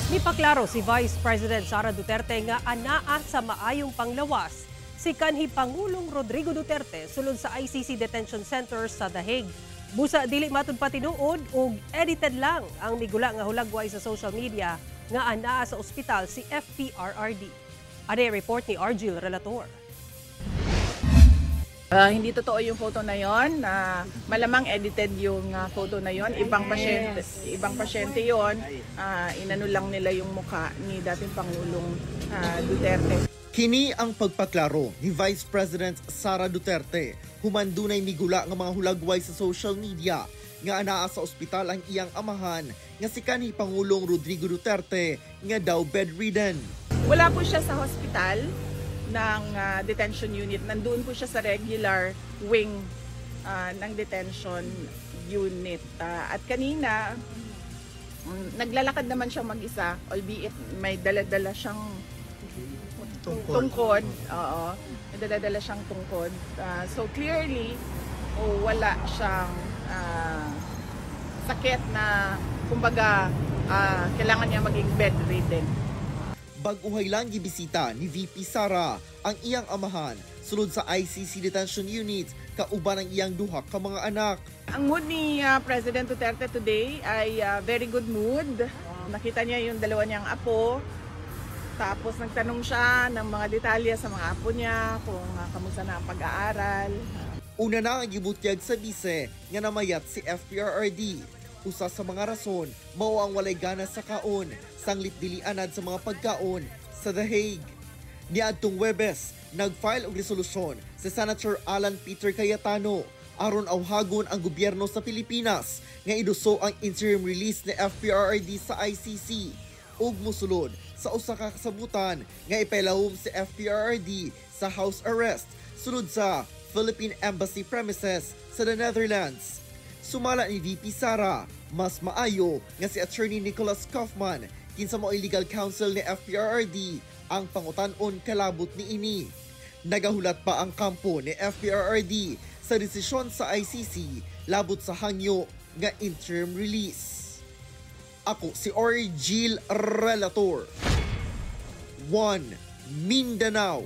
Nipaklaro si Vice President Sara Duterte nga anaa sa maayong panglawas si kanhi Pangulong Rodrigo Duterte sulod sa ICC Detention Center sa The Hague. Busa dili matud patinuod og edited lang ang migula nga hulagway sa social media nga anaa sa ospital si FPRRD. Ane report ni Argil Relator. Hindi totoo yung photo na yon. Na malamang edited yung photo na yon. Ibang pasyente yon. Inano lang nila yung mukha ni dating Pangulong Duterte. Kini ang pagpaklaro ni Vice President Sara Duterte human dunay migula nga mga hulagway sa social media nga anaa sa ospital ang iyang amahan nga si kanhi Pangulong Rodrigo Duterte nga daw bedridden. Wala po siya sa hospital ng detention unit. Nandoon po siya sa regular wing ng detention unit. At kanina, naglalakad naman siya mag-isa, albeit may dala-dala siyang tungkod. Oo. May dala-dala siyang tungkod. So clearly, oh, wala siyang sakit na kumbaga kailangan niya maging bedridden. Bag-uhay lang gibisita ni VP Sara ang iyang amahan sulod sa ICC Detention Unit kauban ang iyang duha ka mga anak. Ang mood ni President Duterte today ay very good mood. Nakita niya yung dalawa niyang apo. Tapos nagtanong siya ng mga detalye sa mga apo niya kung kamusta na ang pag-aaral. Una na ang gibutyag sa bise nga namayat si FPRRD. Usa sa mga rason mao ang walay gana sa kaon, sanglit dili anad sa mga pagkaon sa The Hague. Niadtong Webes, nag-file og resolusyon si Senator Alan Peter Cayetano aron awhagon ang gobyerno sa Pilipinas nga iduso ang interim release ni FPRRD sa ICC ug mosulod sa usa ka kasabutan nga ipailawom si FPRRD sa house arrest sulod sa Philippine Embassy premises sa the Netherlands. Sumala ni VP Sara, mas maayo nga si Attorney Nicholas Kaufman, kinsa mao'y legal counsel ni FPRRD, ang pangutan-on kalabot niini. Nagahulat pa ang kampo ni FPRRD sa desisyon sa ICC labot sa hangyo nga interim release. Ako si Orgil Relator. 1 Mindanao.